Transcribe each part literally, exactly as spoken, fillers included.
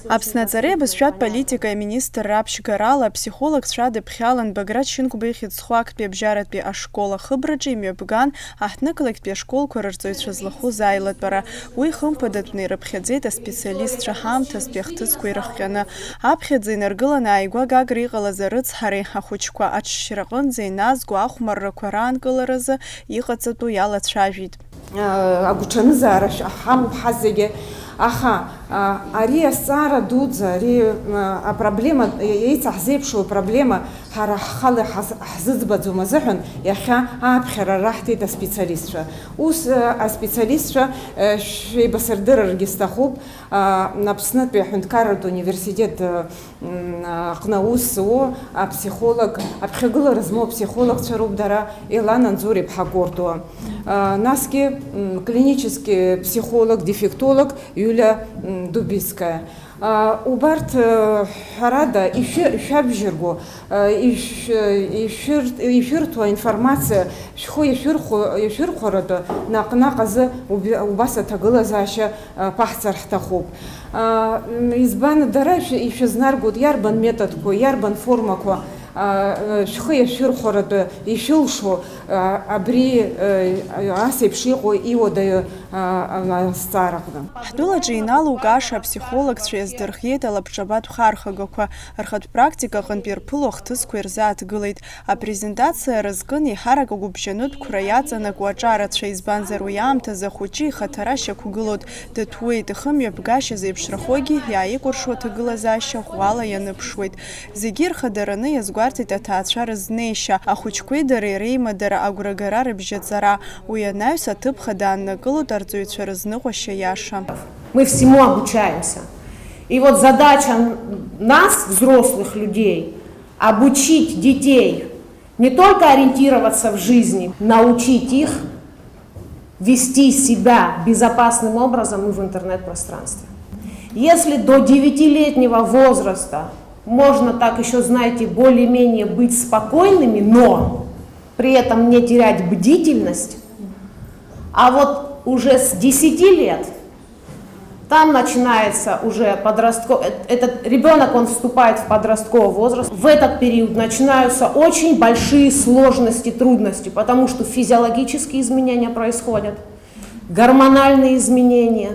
Аԥсны аҵареи абызшәатә политикеи аминистрра аԥшьгарала аԥсихологцәа дыԥхьалан Баграт Шьынқәба ихьӡ зху актәи абжьаратәи ашкол ахыбраҿы имҩаԥган аҳҭнықалақьтәи ашколқәа рырҵаҩцәа злахәыз аилатәара. Уи хымԥадатәны ирыԥхьаӡеит аспециалистцәа ҳаамҭазтәи ахҭысқәа ирыхҟьаны. Аԥхьаӡа инаргыланы ааигәа Гагра иҟалаз арыцҳареи ахәыҷқәа аҽшьраҟынӡа иназго ахәмаррақәа раанкыларазы иҟаҵатәу иалацәажәеит. Агәҽанызаара ҳамоуп ҳазегьы, аха ари азҵаара дуӡӡа, ари апроблема, еицаҳзеиԥшу апроблема ҳара ҳхала ҳазыӡбаӡом азыҳәан иахьа ааԥхьара раҳҭеит аспециалистцәа. Ус аспециалистцәа шәеибасырдырыргьы сҭахуп, Аԥснытәи аҳәынҭқарратә университет аҟны аус зуоу аԥсихолог, аԥхьагылара змоу аԥсихологцәа роуп дара, Елана Анзор-иԥҳа Гордова. Насгьы клинический психолог, дефектолог Юлиа Дубицкая. Убарҭ, ҳәарада, ишәабжьырго, ишәырҭо аинформациа шәхы ишәырхәаратәы наҟ-наҟ азы убас аҭагылазаашьа ԥаҳҵар ҳҭахуп. Избан, дара ишәызнаргоит, иарбан методқәа, иарбан формақәа шәхы иашәырхәаратәы ишәылшо абри ас еиԥш иҟоу иуадаҩу азҵаараҟны. Ҳтәылаҿы иналукааша аԥсихологцәа иаздырхиеит алабҿабатә хархагақәа, рхатә практика аҟынтә ирԥыло ахҭысқәа ирзааҭгылеит. Апрезентациа рызкын еиҳарак агәыбжьанытә қәра иаҵанакуа аҿарацәа, избанзар уи аамҭазы ахәыҷы ихаҭара шьақәгылоуп, дыҭәуеит, ихымҩаԥгашьа зеиԥшрахогьы иааикәыршо аҭагылазаашьа ӷәӷәала ианыԥшуеит. Зегьы ирхадараны иазгәарҭеит аҭаацәа рызнеишьа, ахәыҷқәеи дареи реимадара, агәрагара, рыбжьаҵара. Уи анаҩс аҭыԥ хада ааннакылоит арҵаҩцәа рызныҟәашьа иаша. Мы всему обучаемся. И вот задача нас, взрослых людей, обучить детей не только ориентироваться в жизни, научить их вести себя безопасным образом и в интернет-пространстве. Если до девятилетнего возраста можно так еще, знаете, более-менее быть спокойными, но при этом не терять бдительность, а вот уже с десяти лет там начинается уже подростковый, этот ребенок, он вступает в подростковый возраст. В этот период начинаются очень большие сложности, трудности, потому что физиологические изменения происходят, гормональные изменения,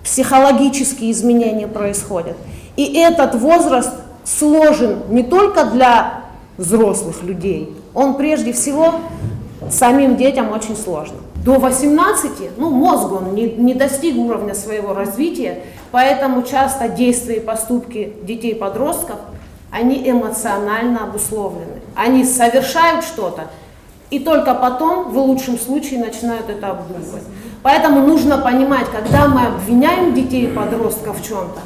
психологические изменения происходят. И этот возраст сложен не только для взрослых людей, он прежде всего самим детям очень сложно. До восемнадцати, ну, мозг, он не, не достиг уровня своего развития, поэтому часто действия и поступки детей-подростков, они эмоционально обусловлены. Они совершают что-то, и только потом, в лучшем случае, начинают это обдумывать. Поэтому нужно понимать, когда мы обвиняем детей и подростков в чем-то,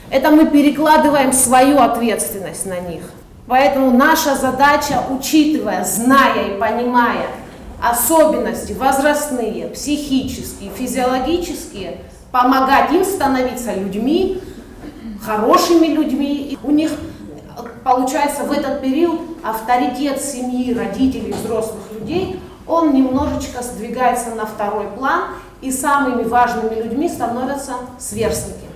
это мы перекладываем свою ответственность на них. Поэтому наша задача, учитывая, зная и понимая особенности возрастные, психические, физиологические, помогать им становиться людьми, хорошими людьми. И у них, получается, в этот период авторитет семьи, родителей, взрослых людей, он немножечко сдвигается на второй план, и самыми важными людьми становятся сверстники.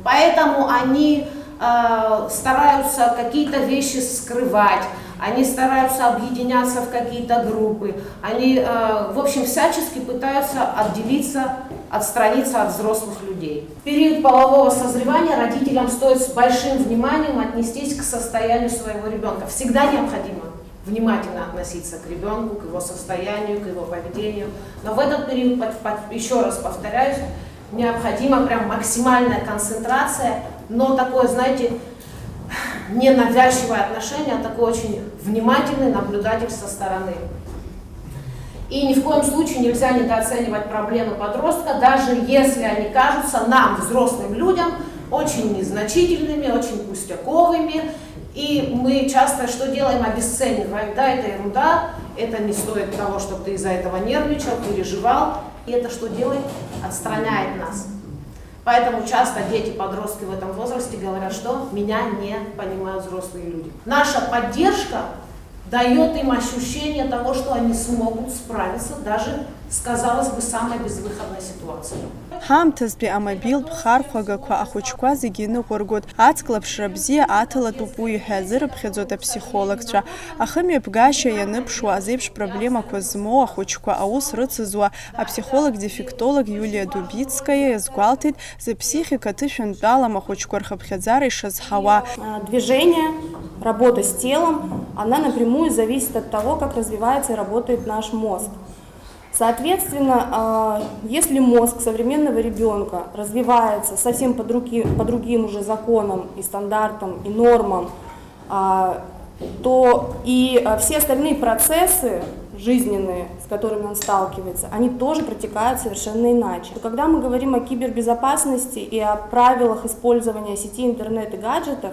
Поэтому они э, стараются какие-то вещи скрывать, они стараются объединяться в какие-то группы, они, э, в общем, всячески пытаются отделиться, отстраниться от взрослых людей. В период полового созревания родителям стоит с большим вниманием отнестись к состоянию своего ребенка. Всегда необходимо внимательно относиться к ребенку, к его состоянию, к его поведению. Но в этот период, еще раз повторяюсь, необходима прям максимальная концентрация, но такое, знаете, ненавязчивое отношение, а такой очень внимательный наблюдатель со стороны. И ни в коем случае нельзя недооценивать проблемы подростка, даже если они кажутся нам, взрослым людям, очень незначительными, очень пустяковыми. И мы часто что делаем? Обесцениваем. Да, это ерунда, это не стоит того, чтобы ты из-за этого нервничал, переживал. И это что делает? Отстраняет нас. Поэтому часто дети, подростки в этом возрасте говорят, что меня не понимают взрослые люди. Наша поддержка Даёт им ощущение того, что они смогут справиться даже с, казалось бы, самой безвыходной ситуацией. Ҳаамҭазтәи амобилтә хархәагақәа ахәыҷқәа зегьы иныҟәыргоит. Ацклаԥшра бзиа аҭалатәуп уи ҳәа иазырыԥхьаӡоит аԥсихологцәа. Ахымҩаԥгашьа ианыԥшуа азеиԥш проблемақәа змоу ахәыҷқәа аус рыцызуа аԥсихолог-дефектолог Юлиа Дубицкаиа иазгәалҭеит, зыԥсихика ҭышәынтәалам ахәыҷқәа рхыԥхьаӡара ишазҳауа. Движение, работа с телом, она напрямую зависит от того, как развивается и работает наш мозг. Соответственно, если мозг современного ребенка развивается совсем по другим, по другим уже законам и стандартам и нормам, то и все остальные процессы жизненные, с которыми он сталкивается, они тоже протекают совершенно иначе. Когда мы говорим о кибербезопасности и о правилах использования сети интернет и гаджетов,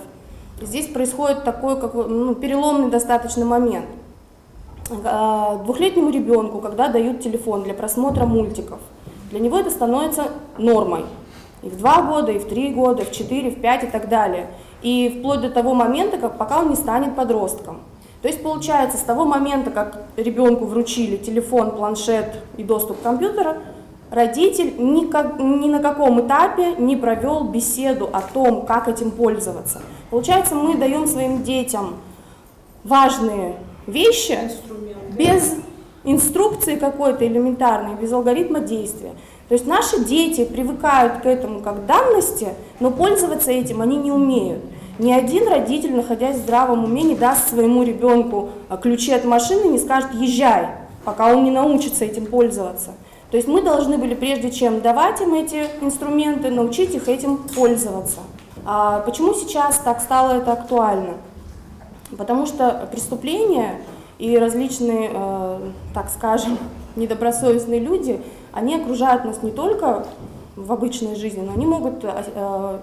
здесь происходит такой как, ну, переломный достаточно момент. Двухлетнему ребенку, когда дают телефон для просмотра мультиков, для него это становится нормой. И в два года, и в три года, и в четыре, и в пять, и так далее. И вплоть до того момента, как, пока он не станет подростком. То есть получается, с того момента, как ребенку вручили телефон, планшет и доступ к компьютеру, родитель никак, ни на каком этапе не провел беседу о том, как этим пользоваться. Получается, мы даем своим детям важные вещи без инструкции какой-то элементарной, без алгоритма действия. То есть наши дети привыкают к этому как данности, но пользоваться этим они не умеют. Ни один родитель, находясь в здравом уме, не даст своему ребенку ключи от машины и не скажет: «Езжай», пока он не научится этим пользоваться. То есть мы должны были, прежде чем давать им эти инструменты, научить их этим пользоваться. А почему сейчас так стало это актуально? Потому что преступления и различные, так скажем, недобросовестные люди, они окружают нас не только в обычной жизни, но они могут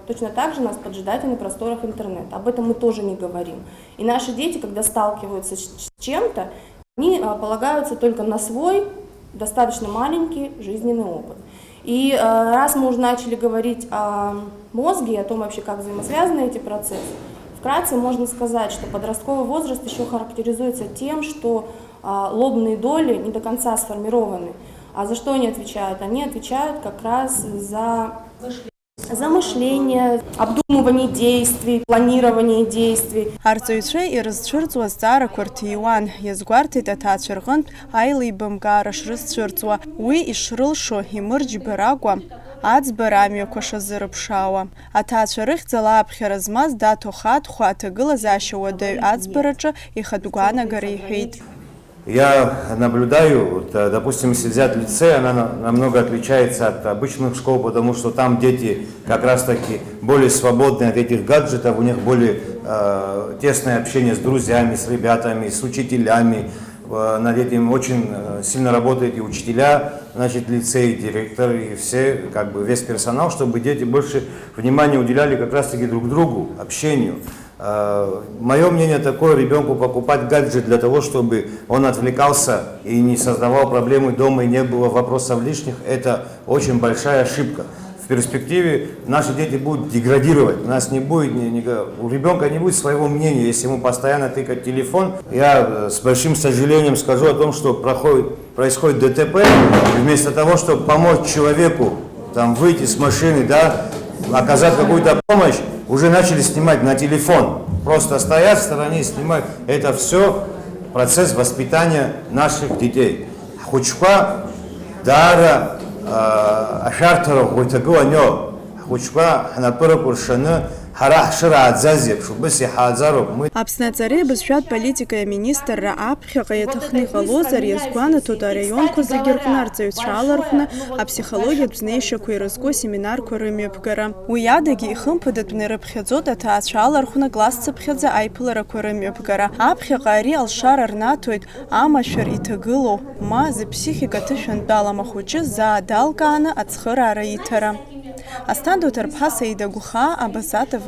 точно так же нас поджидать и на просторах интернета. Об этом мы тоже не говорим. И наши дети, когда сталкиваются с чем-то, они полагаются только на свой достаточно маленький жизненный опыт. И раз мы уже начали говорить о мозге и о том вообще, как взаимосвязаны эти процессы, вкратце можно сказать, что подростковый возраст еще характеризуется тем, что лобные доли не до конца сформированы. А за что они отвечают? Они отвечают как раз за за мышление, обдумывание действий, планирование действий. Арҵаҩцәа ирызцәырҵуа азҵаарақәа рҭиуан, иазгәарҭеит аҭаацәа рҟынтә аилибамкаара шрызцәырҵуа, уи ишрылшо имырџьбаракәа аӡбара амҩақәа шазырыԥшаауа. Аҭаацәа рыхьӡала аԥхьара змаз Даҭо Хадхәа аҭагылазаашьа уадаҩ аӡбараҿы ихатә гәаанагара иҳәеит. Я наблюдаю, вот, э, допустим, если взять лицей, она на- намного отличается от обычных школ, потому что там дети как раз-таки более свободны от этих гаджетов, у них более э, тесное общение с друзьями, с ребятами, с учителями. Э, Над этим очень э, сильно работают и учителя, значит, лицей, директор и все, как бы весь персонал, чтобы дети больше внимания уделяли как раз-таки друг другу, общению. Мое мнение такое: ребенку покупать гаджет для того, чтобы он отвлекался и не создавал проблемы дома, и не было вопросов лишних, это очень большая ошибка. В перспективе наши дети будут деградировать. У нас не будет, ни- ни- у ребенка не будет своего мнения, если ему постоянно тыкать телефон. Я э, с большим сожалением скажу о том, что проходит, происходит ДТП, и вместо того, чтобы помочь человеку там выйти с машины, да, оказать какую-то помощь, уже начали снимать на телефон. Просто стоят в стороне и снимают. Это все процесс воспитания наших детей. Ҳхәыҷқәа даара ашәарҭара ӷәӷәа иҭагылан иоуп. Ҳхәыҷқәа ҳнапы рыкәыршаны ҳара ҳшырааӡаз еиԥш убыс иҳааӡароуп. Аԥсны аҵареи абызшәатә политикеи аминистрра аԥхьаҟа иаҭахны иҟалозар, иазгәанаҭоит араионқәа зегьы рҟны арҵаҩцәа алархәны аԥсихологиатә знеишьақәа ирызку асеминарқәа рымҩаԥгара. Уи адагьы ихымԥадатәны ирыԥхьаӡоит аҭаацәа алархәны классцыԥхьаӡа аиԥыларақәа рымҩаԥгара. Аԥхьаҟа ари алшара рнаҭоит амашәыр иҭагылоу, ма зыԥсихика ҭышәынтәалам ахәыҷы заа далкааны ацхыраара иҭара. Асҭанда Уҭарԥҳа, Саида Гәхаа, Абаза Т В.